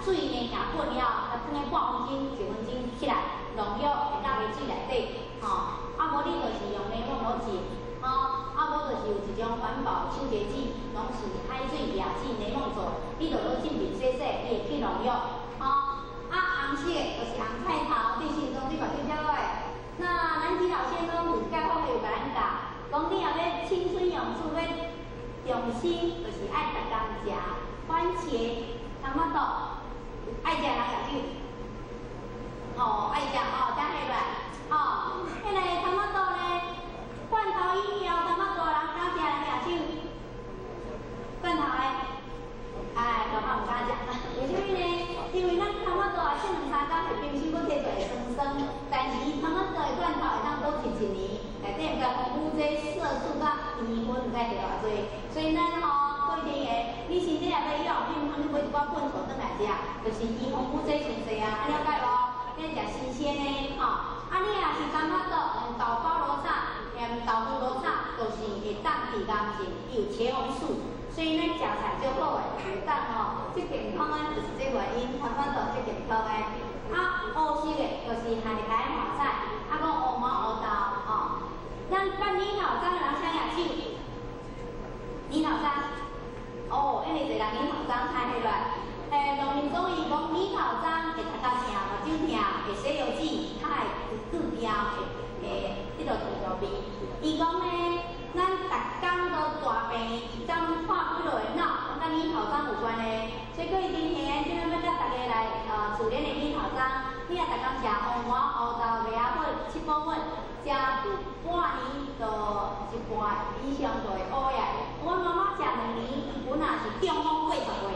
水呢，若滾了，啊，囥咧半分鐘、一分鐘起來，農藥會落佇水內底，吼。啊，無你就是用檸檬落浸，吼。啊，無就是有一種環保清潔劑，攏是海水、椰子、檸檬做的，你就落浸面洗洗，伊會去農藥，吼。啊，紅色的就是紅菜頭，對心臟對目睭較好的。那南極老仙翁有一擺法會有共咱教，講你若欲青春永駐，欲長生，就是愛逐工食番茄、tomato，愛食人舉手。哦，愛食哦，請下來。哦，彼个 tomato 呢，罐頭飲料 tomato 人敢食人舉手。罐頭的，哎，就較毋敢食。為啥物呢？因為咱 tomato 啊，這兩三工佇冰箱閣提出來酸酸，但是 tomato 的罐頭會當保持一年，內底毋知防腐劑、色素佮糖分毋知摕偌濟，所以咱吼各位聽的，你身體若欲養，你毋通去買一寡罐頭轉來食，就是伊防腐劑傷濟啊，啊了解無？你愛食新鮮的吼，啊你若是 tomato 用豆包羅炒，連豆腐羅炒，就是會當治癌症，伊有茄紅素。所以咱食菜足好的，會當吼，足健康啊，就是這原因，tomato 足健康的。啊，烏色的，就是海苔花菜，啊，閣烏毛烏豆吼。咱辦年頭鬃的人請舉手，年頭鬃，哦，遐爾濟人年頭鬃猜起來。農民總醫講年頭鬃會頭殼疼、目睭疼，會洗藥水，較會拄掉，會彼落糖尿病。伊講呢，咱逐工都大病，一工破幾落個腦，攏佮年頭鬃有關係。所以各位弟兄，今仔欲佮大家來自然的年頭鬃，你若逐工食烏麻、烏豆、麥仔粉、七寶粉，食半年就一半以上就會烏來。我媽媽食2年，伊本來是中風80歲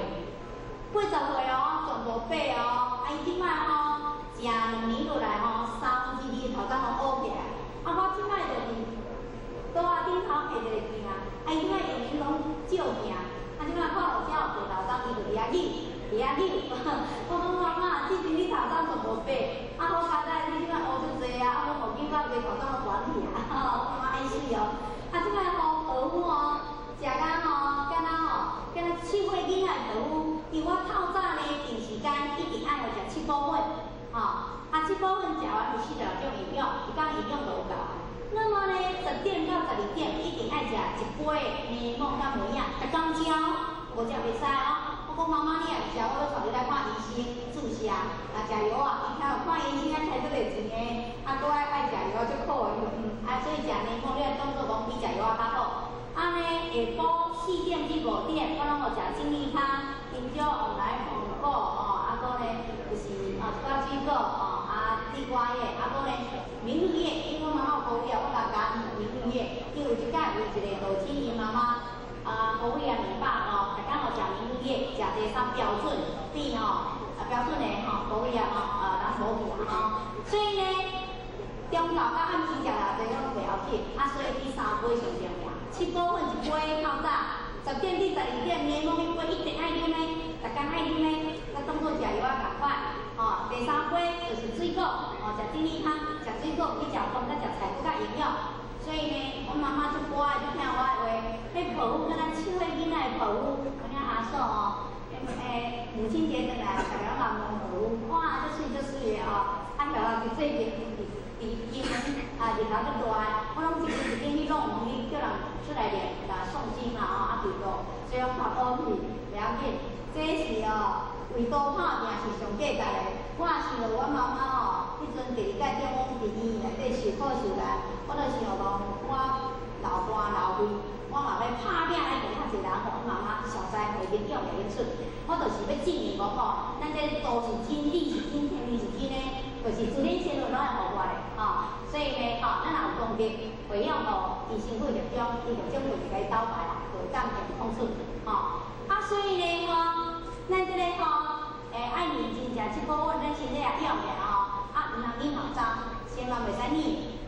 ，80歲哦，全無白哦。啊，伊這擺吼食2年落來吼，三分之二頭鬃攏烏起來。啊，我這擺就是桌仔頂頭摕一個鏡，啊，伊這擺用閒攏照鏡，啊，這擺看到遮有白頭鬃，伊就佇遐扭，佇遐扭。我講媽媽，之前你頭鬃全無白，啊好佳哉，你這擺烏足濟啊，啊，我無扭到白頭鬃攏懸去啊，我感覺愛死哦。啊，這擺吼皮膚吼，食甲吼，敢若吼，敢若7歲囡仔的皮膚，因為我透早呢，定時間一定愛予食七寶粉，吼，啊七寶粉食完有46種營養，一工營養就有夠。那麼呢，10點到12點一定愛食一杯檸檬佮梅仔，逐工食哦，無食袂使哦。我講媽媽，你若毋食，我欲帶你來看醫生注射，啊食藥啊，伊聽有看醫生啊，開足濟錢的，啊閣愛愛食藥足苦的，伊講嗯，啊所以食檸檬你愛當做講比食藥仔較好。啊呢，下晡4點至5點，我攏有食精力湯，香蕉、黃來、紅果哦，啊閣呢就是哦一寡水果哦，啊地瓜葉，啊閣呢明玉葉，因為我媽媽有高血壓，我共加明玉葉，伊有一擺有一個道親𪜶媽媽啊高血壓250，逐工有食明玉葉，食第三標準比吼啊標準的吼高血壓吼啊人無去啊吼，所以呢中晝佮暗時食偌濟攏袂要緊，啊所以第三杯上重要，七寶粉一杯透早，10點至12點檸檬一杯一定愛啉的，逐工愛啉的，佮當做食藥仔仝款。吼，第三杯就是水果，吼，食精力湯，食水果比食飯佮食菜閣較營養。所以呢，阮媽媽足乖，足聽我的話。彼皮膚敢若7歲囡仔的皮膚，我聽阿嫂吼，欸，母親節轉來，逐家攏來摸皮膚，哇，足媠足媠的吼。啊，條仔佇最近佇金門啊，日頭足大的，我攏一間一間去弄門去叫人出來念，共誦經嘛吼，啊祈禱，所以攏較好去，袂要緊。這是哦，為刀拍拚是上價值的。我也想著阮媽媽吼，彼陣第二屆中風佇醫院內底受苦受難，我就想講，我流汗流淚，我嘛欲拍拚來予較濟人，予阮媽媽消災會營養會用出。我就是欲證明講吼，咱這道是真，理是真，天理是真的，就是自然仙人攏會予我的吼。所以呢，吼，咱若有功德，回向予醫生會業長，伊就政府就共伊倒牌啦，就會當健康出吼。啊，所以呢，吼，咱這個吼，愛認真食七寶粉，咱身體也養的吼。啊，毋通忍頭鬃，千萬袂使忍，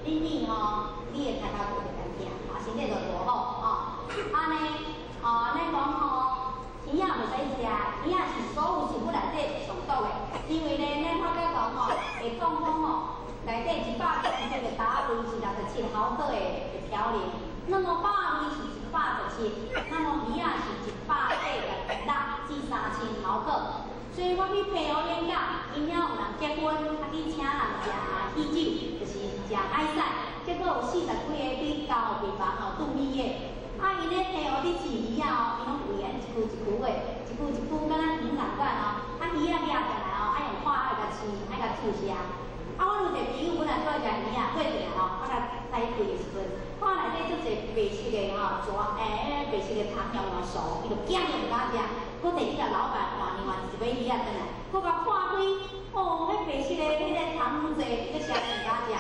你忍吼，你的頭殼就會難疼，啊，身體就無好吼。啊呢，哦，咱講吼，魚仔袂使食，魚仔是所有食物內底上毒的，因為呢，咱發覺講吼，會中風吼，內底100公克的達類是67毫克的嘌呤，那麼肉類是167，那麼魚仔是186至3000毫克。所以我去澎湖演講，𪜶遐有人結婚，啊去請人食喜酒，就是食海產，結果有40幾个去交病房吼度蜜月。啊，𪜶咧澎湖咧飼魚仔哦，𪜶攏圍按呢一區一區的，一區一區敢若魚仝款哦。啊，魚仔掠上來哦，愛用化愛共飼，愛共注射。啊，我有一個朋友本來做愛食魚仔，過轉來吼，我共帶伊開的時陣，看內底足濟白色的吼，蛇，欸，白色的蟲毛毛蠵，伊就驚著毋敢食。閣提去共老闆換另外一尾魚仔轉來，閣共破開，哦，彼白色的彼个蟲愈濟，伊閣啥都毋敢食。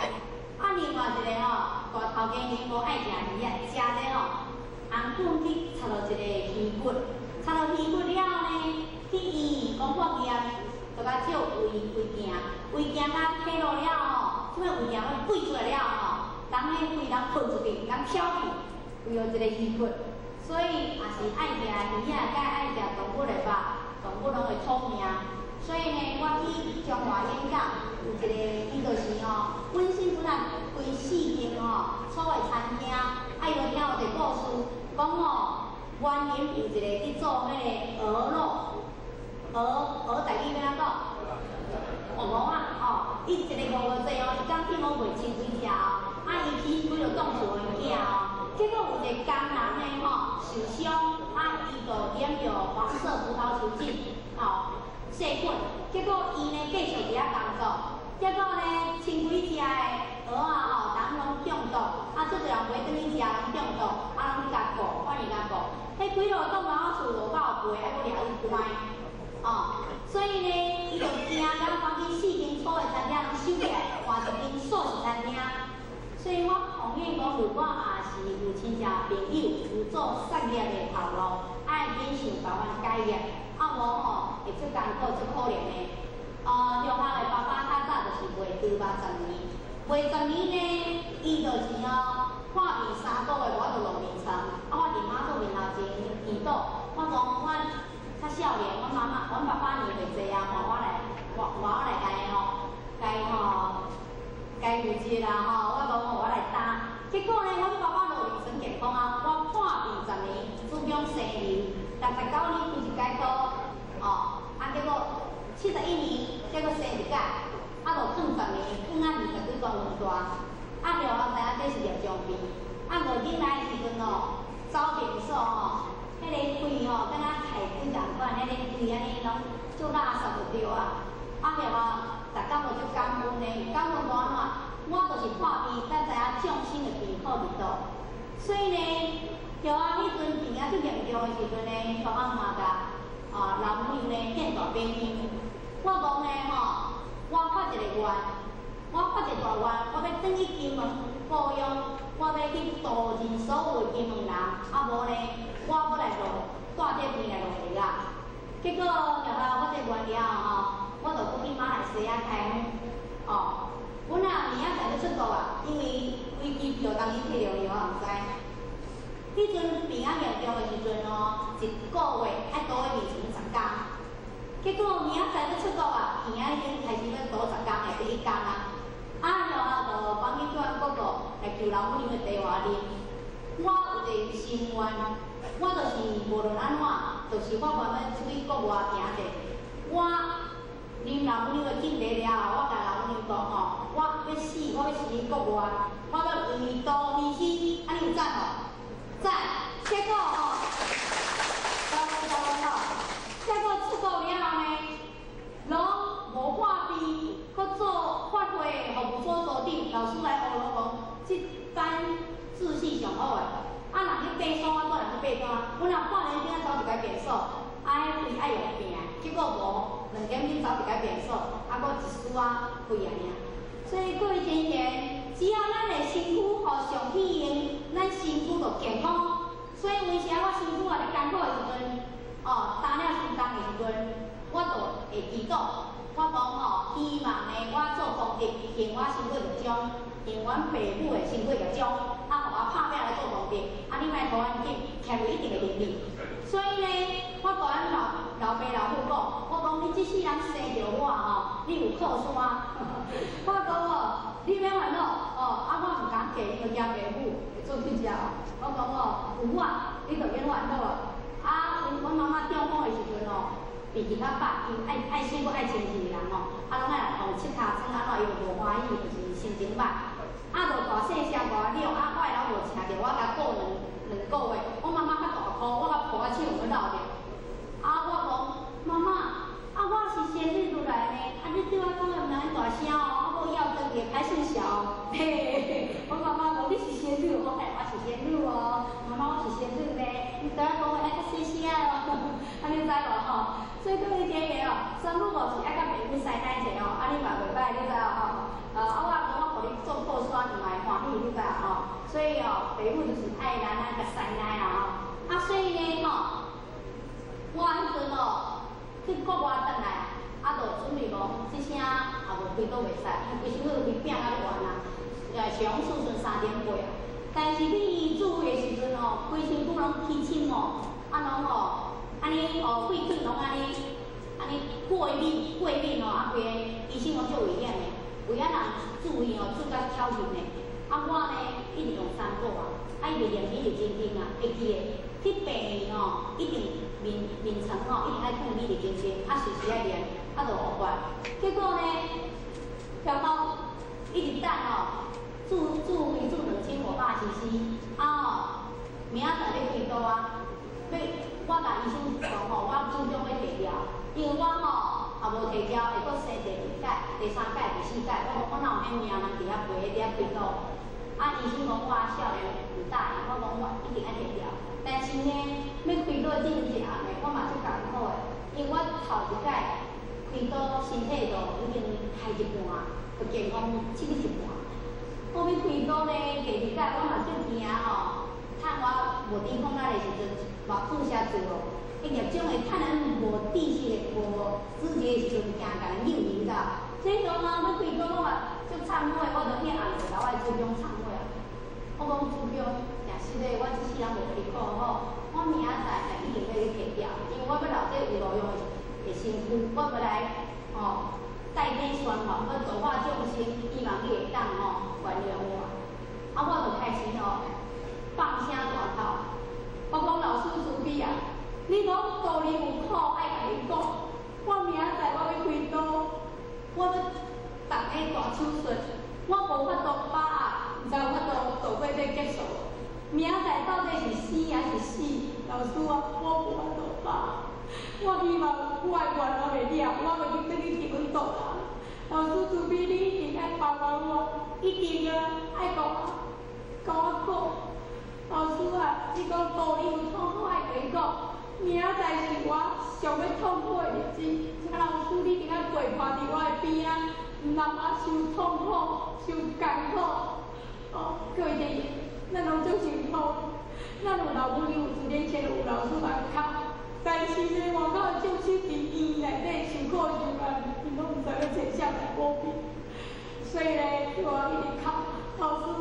啊，另外一個吼，大頭家因無愛食魚仔，食者吼，紅粉去插落一個魚骨，插落魚骨了後呢，去醫院講破炎，就共照胃鏡，胃鏡甲體落了吼，這擺胃鏡欲飛出來了吼，人彼胃人噴出去，人飄去，為著一個魚骨，所以也是愛食魚仔，佮愛食動物的肉，動物攏會討命。所以呢，我去彰化演講，有一個伊就是吼，本身本來開四間吼粗的餐廳，啊，伊就聽有一個故事，講吼，原因有一個去做彼个鵝肉，鵝鵝台語欲按怎講？鵝啊，哦，伊一个五五濟哦，一工起碼賣千幾隻哦，啊，伊起幾落棟厝的物件哦，結果有一個工人呢吼受傷，啊，伊就染著黃色葡萄球菌，吼，細菌，結果伊呢繼續佇遐工作，結果呢千幾隻的鵝仔吼，人攏中毒，啊，足濟人買轉去食，攏中毒，啊，攏去共告，法院共告，彼幾落棟樓厝路口賠，愛閣掠伊關，哦，所以呢，伊就驚甲趕緊四間粗的餐廳攏收起來，換一間素食餐廳。所以我奉勸講，如果也是有親戚朋友有做殺業的頭路，愛緊想辦法改業，啊無吼會足艱苦、足可憐的。中學的爸爸較早就是賣豬肉十年，賣十年呢，伊就是哦破病3個月無法度落眠床，啊，我佇媽祖面頭前祈禱，我講我較少年，阮媽媽、阮爸爸年歲濟啊，換我來，換換我來共伊吼，共伊吼，共伊負責啦吼，我講我來擔。結果呢，阮爸爸落眠床健康啊，我破病十年，子宮生瘤，69年開一解刀，哦，啊結果71年結果生一擺，啊就囥十年，囥啊20幾公分大，啊後來知影這是尿漿病，啊五進來的時陣哦，走便所吼，彼个肺吼，敢若菜龜仝款，彼个肺按呢攏做垃圾就對啊，啊後啊，逐工就足感恩的，感恩無按怎？我就是破病，才知影眾生的病苦佇佗。所以呢，後啊，彼陣病啊足嚴重的時陣呢，後啊嘛共啊老母娘呢獻大餅香。我講呢吼，我發一個願，我發一個大願，我欲轉去金門故鄉，我欲去度盡所有的金門人，啊無呢，我欲來落帶這病來落地啊。結果後來我這願了後吼，我就閣去馬來西亞開講，哦。阮啊明仔載欲出國啊，因為飛機票當時摕著去，我毋知。彼陣病啊嚴重的時陣哦，一個月愛倒佇眠床10工。結果明仔載欲出國啊，病啊已經開始欲倒十工的第一工啊。啊，然後就趕緊叫阮哥哥來求老母娘的茶予我啉。我有一個心願，我就是無論按怎，就是我願欲出去國外行者。我啉老母娘的敬茶了後，我共老母娘講吼，我欲死，我欲死去國外，我欲為度而死，按呢有讚無？讚。結果吼，走走走，結果出國了後呢，攏無破病，閣做法會服務組組長，老師來學攏講，這班秩序上好的。啊，人去爬山，我帶人去爬山，阮若半年頂走一擺便所，啊，彼肺愛用拼，結果無，2點鐘走一擺便所，啊，閣一絲仔肺爾爾。所以各位親緣，只要咱的身軀予上天用，咱身軀就健康。所以有時我身軀也咧艱苦的時陣，哦，擔了傷重的時陣，我就會祈禱。我講吼，希望呢，我做功德，還我身體業障，還阮爸母的身體業障，啊，予我拍拼來做功德，啊，你莫予阮緊，徛落一定會還你。所以呢，我共阮老老爸老母講，我講你這世人生著我吼，你有靠山。我講哦，你免煩惱哦，啊，我毋敢嫁，因為驚爸母會做去食。我講哦，有我，你就免煩惱啊。啊，阮媽媽中風的時陣哦，脾氣較歹，伊愛愛死閣愛清氣的人吼，啊攏愛來互拭尻川按怎，伊就無歡喜，就是心情歹。啊，就大細聲共我嘹，啊，我的老母請著我共顧兩個月，我媽媽較大箍，我共抱仔手用咧摟著。啊，我講媽媽，啊，我是仙女落來呢，啊，你對我講話毋通按大聲哦，啊，無以後轉去會歹勢笑哦。嘿嘿嘿，我媽媽講你是仙女，我嘿，我是仙女哦，媽媽我是仙女呢，你對我講話愛較細聲哦，按呢知無吼？所以各位聽下哦，師母哦是愛佮爸母師奶者哦，按呢嘛袂歹，你知無吼？啊，我講我予你做靠山，伊嘛會歡喜，你知無吼？所以哦，爸母就是愛咱咱共師奶啦吼。啊，所以呢吼，我彼陣哦去國外轉來，啊，就準備講這聲也無開刀袂使，因為規身軀規餅甲咧圓啊，上子孫3.8啊。但是去注的時陣哦，規身軀攏起疹哦，啊攏吼，按呢哦，血氣攏按呢，按呢過敏過敏哦，啊規個醫生講足危險的，有影人注意哦，注甲挑釁的。啊，我呢一直用三寶啊，啊伊就連美麗精經啊，會記得去病院哦，一定眠眠床吼，一定愛放美麗精經，啊隨時愛念，啊就予過。結果呢，然後一直等哦，注注伊注2500 cc，啊吼，明仔載欲開刀啊，欲我共醫生講吼，我主張欲提掉，因為我吼也無提掉，會閣生第二擺、第三擺、第四擺，我講我哪有彼命人佇遐陪佇遐開刀？啊，醫生講我少年毋答應，我講我一定愛提掉。但是呢，欲開刀進前呢，我嘛足艱苦的，因為我頭一擺開刀，身體就已經害一半，就健康失去一半。我欲開刀呢，第二擺我嘛足驚吼，趁我無抵抗力的時陣，偌注射注哦，彼業種會趁咱無知識的、無知覺的時陣，驚共人扭去，你知無？所以講啊，欲開刀我嘛足懺悔，我就去暗就共我的主公懺悔啊。我講主公，誠實的，我這世人無開苦吼，我明仔載一定欲去提掉，因為我欲留這有路用的身軀，我欲來吼代天宣傳，欲度化眾生，希望你會當吼原諒我。啊，我就開始吼放聲大哭。我講老師慈悲啊，你講道理有苦，愛共你講。我明仔載我欲開刀，我欲動彼大手術，我無法度把握，毋知有法度度過這結束。明仔載到底是生抑是死？老師啊，我無法度把握。我希望我的願望會了，我欲去轉去替阮度人。老師慈悲，你一定愛幫忙我，一定啊，愛共我共我講。老師啊，你講道理有痛苦，愛共你講。明仔載是我上欲痛苦的日子，請老師你一定愛陪伴佇我的邊仔，毋通我受痛苦、受艱苦。哦，各位弟兄，咱攏足辛苦，咱有老母有自然前有老師來哭，但是呢，外口的眾生佇醫院內底受苦受難，𪜶攏毋知欲揣啥來保庇。所以呢，我一直哭，老師，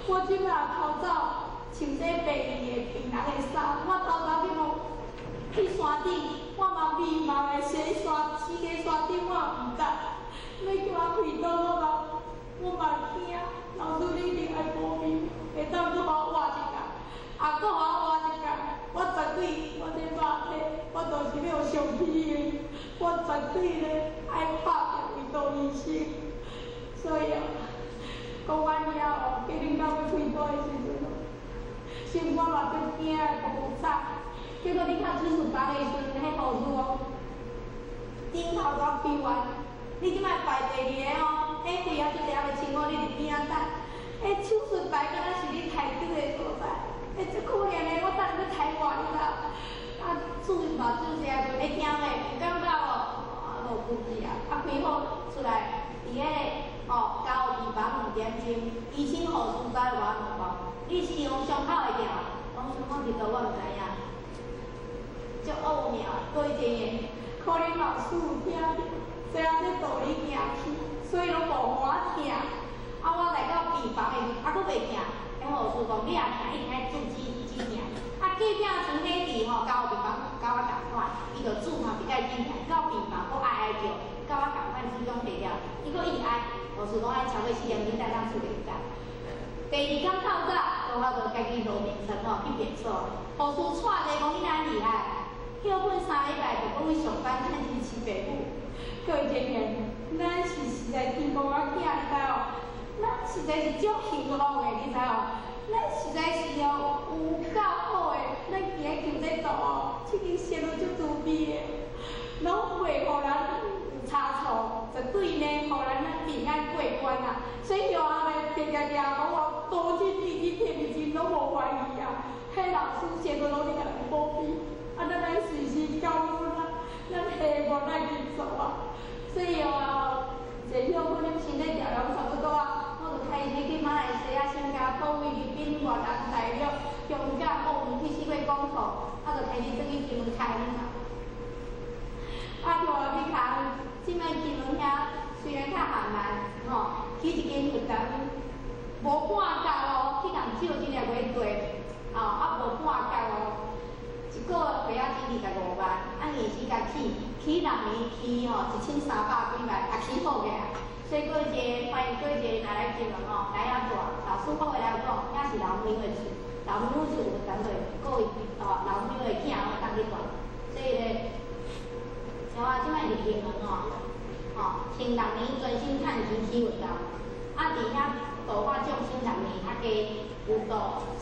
我這擺偷走穿這病院的病人的衫，我偷走去予去山頂，我嘛迷茫的雪山，死佇山頂，我嘛毋知。欲叫我開刀，我嘛驚。老師，你一定愛保庇，會當閣予我活一工，啊，閣予我活一工，我絕對，我這肉體，我就是欲予上天的，我絕對咧愛拍拼為度醫生。所以啊，講完了後，決定到欲開刀的時陣，心肝嘛足驚的，無慘。結果你看手術房的時陣，彼護士講，頂頭才開完，你這擺排第二個哦，彼血也足濟還袂清好，你佇邊仔等。彼手術台敢若是你刣豬的所在，彼足可憐的，我等欲刣我，你知無？啊，注嘛注射就會疼袂？有感覺無？啊，無顧忌啊！啊，開好出來，佇彼個哦，加護病房2點鐘，醫生護士走來我問講，你是用傷口會疼？講傷口佇佗我毋知影。足奧妙，各位弟兄，可能老師有聽著，知影這道理行去，所以攏無予我疼。啊，我來到病房的時，啊，閣袂疼。彼護士講，你若疼，一定愛注止止疼。啊，隔壁床彼佇吼，加護病房佮我仝款，伊就注嘛比較緊起來，到病房閣哀哀叫，佮我仝款水腫提了，伊閣一直哀，護士講愛超過4點鐘才當出第二工。第二工透早，我就家己落眠床吼去便所，護士帶者講你哪厲害？休睏3礼拜就閣去上班趁錢飼爸母。各位親人，咱是實在天公仔囝，你知無？咱實在是足幸福的，你知無？咱實在是哦，有夠好的，咱今日求這道哦，這間仙女足慈悲的，攏袂予咱有差錯，絕對呢，予咱平安過關啊！所以哦，呢，定定定講哦，多親地親天地親攏無懷疑啊！彼老師仙女攏咧共咱保庇，啊，咱愛隨時感恩啊，咱希望咱去做啊！所以哦，這休睏咱身體調療差不多啊，我就開始去馬來西亞、新加坡、菲律賓、越南、大陸、香港、澳門去四處講課，啊，就開始轉去金門開講啊。啊，就去開，這擺金門遐雖然較寒慢，吼，起一間佛堂，無半角哦，去共借一個月地，哦，啊無半角哦，一個月仔錢25萬，啊硬是共起，起6年起吼1300幾萬，也起好個啊。所以各位一個歡迎各位一個若來金門吼，來遐住，老師我會來講，遐是老母的厝，老母厝有當做各位哦，老母的囝攏當去住，所以咧，像我這擺佇金門吼，吼，前6年專心趁錢起佛堂，啊，佇遐度化眾生6年較加有度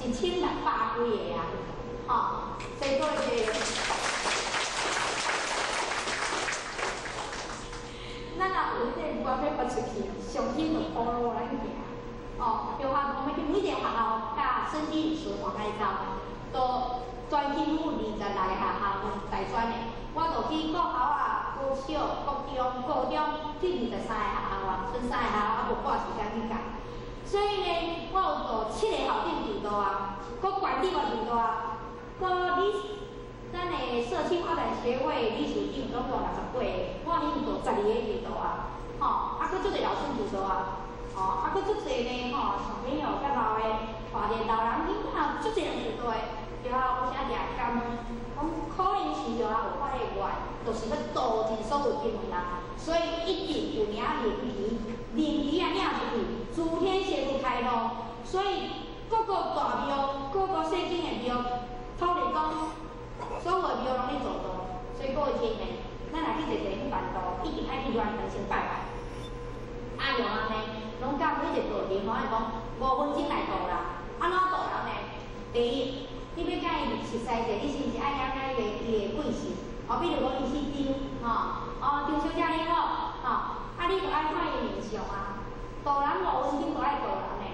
1600幾個啊，吼，所以各位一個。咱若有這個願欲發出去，上天就鋪路咱行。哦，就話我們去每一個學校，佮審計師黃海洲，都全金有26個學校大專的，我就去國校啊、國小、國中、高中，去23個學校啊，賰3個學校猶無半時間去教。所以呢，我有做7個校長輔導啊，閣館長也輔導啊，閣理咱的社區發展協會理事長總共60幾個，我已經做12個輔導啊，吼，啊，閣足濟老師輔導啊，吼，啊，閣足濟呢，吼，小朋友佮老的，大人老人囡仔，足濟人輔導的，然後有啥定感恩，講可能是就啊有發的願，就是欲度盡所有金門人，所以一定有領靈旗，靈旗啊領出去，諸天仙女開路，所以各個大廟、各個細間的廟，土地公。所有的廟攏咧做道，所以各位親們，咱若去坐坐去辦道，一定愛去鸞堂先拜拜。啊，用按呢，攏教每一個道場，攏愛講5分鐘來度人，按怎度人呢？第一，你欲佮伊熟似者，你是毋是愛了解伊的貴姓？哦，比如講伊姓張，吼，哦，張小姐你好，吼，啊，你就愛看伊面相啊。度人五分鐘就愛度人呢，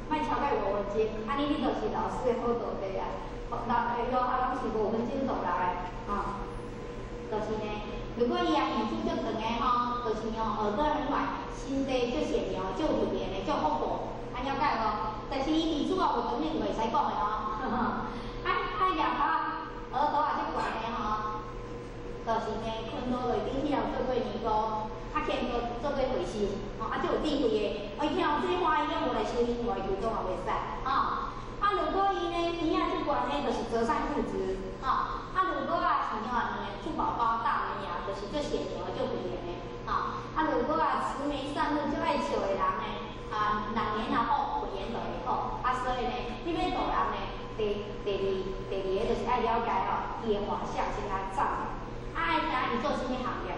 莫超過五分鐘，按呢你就是老師的好徒弟啊。老下攏是5分鐘度人的，吼，就是呢。如果伊也耳珠足長的吼，就是吼耳根很軟，心地足善良、足有緣的、足福報，按了解無？但是伊耳珠也無長，你就袂使講的哦。啊啊，額頭額頭也足懸的吼，就是呢，困倒落頂去人做過尼姑，較虔做做過和尚，吼啊足有智慧的。哦，伊聽這話伊攏無來修行，無來求道嘛袂使，吼。啊，如果伊呢耳仔足懸呢，就是擇善固執，吼。啊，如果啊是吼兩个兔寶寶大門牙，就是足善良、足慧眼的，吼。啊，如果啊慈眉善目、足愛笑的人呢，啊，6年若好，慧眼就會好。啊，所以呢，你欲度人呢，第二個就是愛了解吼，伊的畫像先來讚。啊，愛知影伊做啥物行業。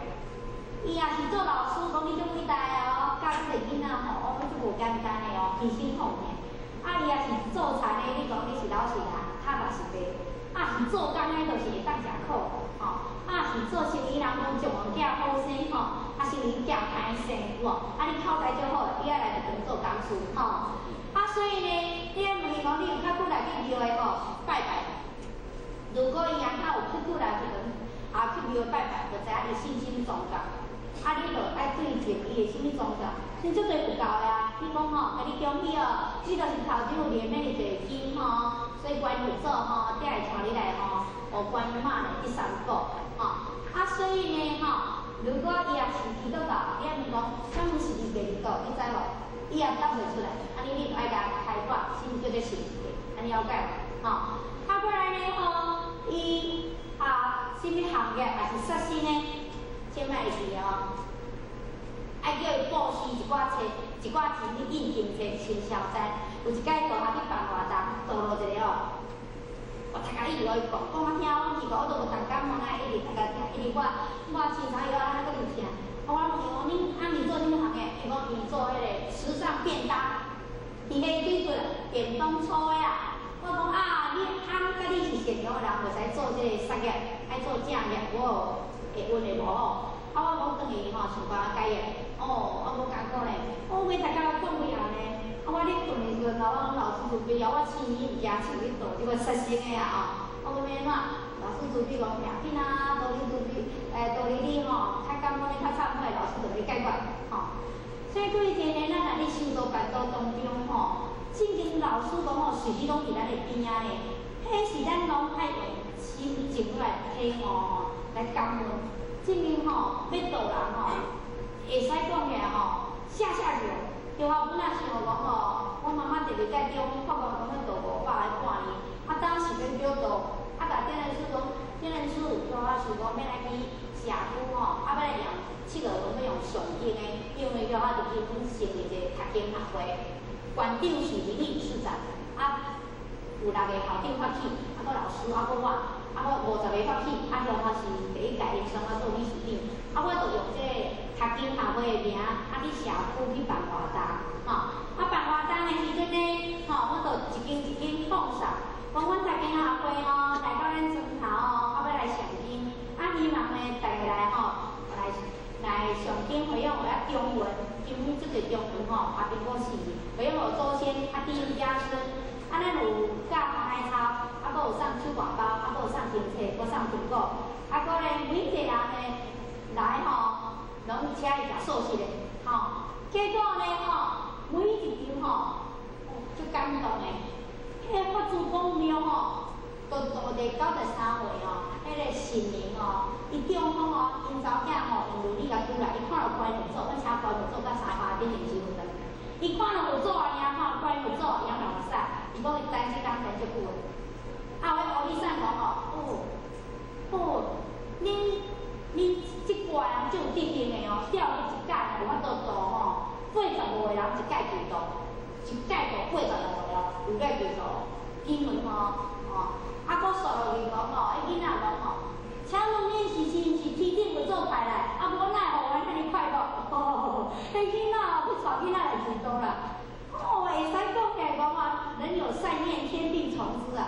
伊若是做老師，講你足偉大哦，教這個囡仔吼，哦，足無簡單的哦，犧牲奉獻。啊，伊若是做田的，你講你是老實人，跤嘛是白。啊，是做工的，就是會當食苦，吼。啊，是做生意人，講丈母囝好生，吼。啊，生意囝歹生，有無？啊，你口才足好，你愛來特當做董事，吼。啊，所以呢，你愛問伊講，你有較久來去廟的吼拜拜。如果伊若較有較久來去啊去廟拜拜，就知影伊信啥物宗教。啊，你就愛對準伊的啥物宗教。像足濟佛教的啊，你講吼，共你恭喜哦，你就是頭前有念的濟經吼，所以觀佛祖吼，才會帶你來吼，學觀音媽來第三寶，吼。啊，所以呢，吼，如果伊若是基督教，你愛問講，啥物是伊基督教，你知無？伊也答袂出來，按呢你就愛共開發，啥物叫做神學，按呢了解無？吼。啊，過來呢，吼，伊啊，啥物行業也是設施呢？千萬會記哦。愛叫伊布施一寡錢，一寡錢去印經冊，先消災。有一擺道下去辦活動，道落一個哦，我讀甲一直予伊講，講我聽，我奇怪，我都無同感吼，哪會一直讀甲聽，一直我我凊彩伊安呢閣伫聽。我問伊講，恁翁是做啥物行的？伊講伊做彼個時尚便當，佇彼對過電動車的啊。我講啊，你翁佮你是善良的人，袂使做這個殺業，愛做正業，無會運會無好。啊，我講轉去吼，想辦法改業。哦，我無艱苦呢，我欲讀到困去啊呢。啊，我咧困的時陣，老講老師慈悲啊，我生伊毋驚穿去倒這個殺生的啊吼。我講欲按怎？老師慈悲講袂要緊啊，道理慈悲，道理你吼較感恩，較懺悔，老師就欲解決吼。所以各位親愛，咱若咧修道辦道當中吼，聖經老師講吼，隨時攏佇咱的邊仔呢。彼是咱攏愛用心情來體悟吼，來感恩。證明吼，欲度人吼，會使講起來吼，下下流。對啊，本來想講吼，我媽媽特別在中發覺講欲度500個半年，啊當時欲叫度，啊共點人處講，點人處對我想講欲來去社區吼，啊欲來用7月份欲用上經的，因為叫我入去阮成立一個讀經學會，館長是理事長，啊有六個校長發起，啊閣老師，啊閣我，啊閣50個發起，啊鄉下是第一屆醫生我做理事長，啊我就用這個讀經學會的名，啊去社區去辦活動，吼，啊辦活動的時陣呢，吼，我就一間一間放送，講阮讀經學會吼來到咱莊頭吼，啊欲來誦經，啊希望呢大家來吼來來誦經回向予啊中雲，金門這個中雲吼，阿蘋果市回向予祖先，啊弟兄家孫，啊咱有教海草，啊閣有送手粿包，啊閣有送香冊，閣送蘋果，啊閣咧每一個人呢來吼，攏請伊食素食的，吼，結果呢吼，每一場吼，足感動的，彼個法主公廟吼，都度佇93歲吼，彼個神明吼，伊中風吼，𪜶查某囝吼用輪椅共拄來，伊看著觀佛祖，阮請觀佛祖佮沙發頂臨時佛堂，伊看著佛祖爾，看觀佛祖伊也流目屎，伊講伊等這工等足久的。啊，我烏里山講吼，哦，哦，恁這掛人足有德行的哦，釣魚一屆有法度度吼，85個人一屆祈禱，一屆度86個哦，有咧祈禱，經文吼，哦，啊，閣煞落去講吼，彼囡仔講吼，請問恁是毋是天頂佛祖派來？啊，無哪會予阮遐爾快樂？彼囡仔去帶囡仔來祈禱啦。哦，會使講起來講啊，人有善念，天必從之啊。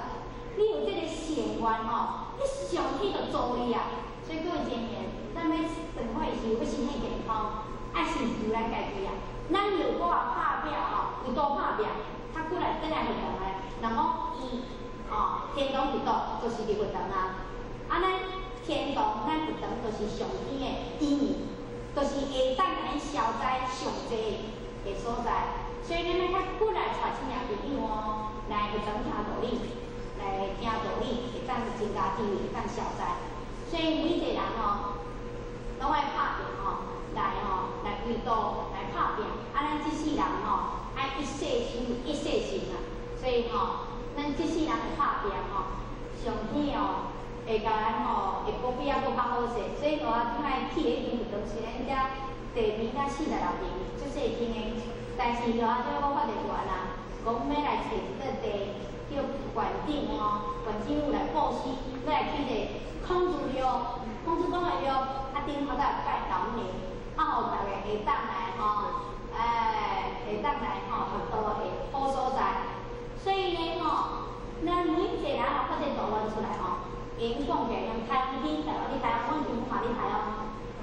你有這個善願吼，你上天就助你啊。所以各位親愛，咱欲生活時欲身體健康，愛先求咱家己啊。咱如果啊拍拼吼，有多拍拼，較骨力轉來佛堂來，人講伊吼天堂佛道就是佇佛堂啊。啊，咱天堂咱佛堂就是上天的醫院，就是會當共咱消災上濟的所在。所以咱欲較骨力帶親戚朋友哦，來佛堂聽道理，來聽道理，會當增加智慧，會當消災。所以每一個人吼，攏愛拍拼吼，來吼來歸道來拍拼。啊，咱這世人吼，愛一世修一世成啊。所以吼，咱這世人的拍拼吼，上天哦會共咱吼會保庇啊，閣較好勢。所以我這擺起的彼間佛堂，雖然遮地坪才46坪，足細間的，但是我這我發熱願啊，講欲來揣一塊地，叫縣長吼，縣政府來布施，欲來起一个孔子廟，孔子公的廟，啊頂頭才拜老母娘，啊予逐家會當來吼，哎，會當來吼學道的好所在。所以呢吼，咱每一個人若發這道願出來吼，會用講起來，用太陽燈，台灣佇台灣，阮舅母嘛佇台灣，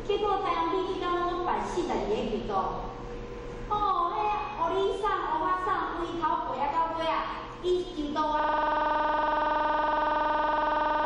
結果太陽燈彼工攏辦42個祈禱。哦，彼烏里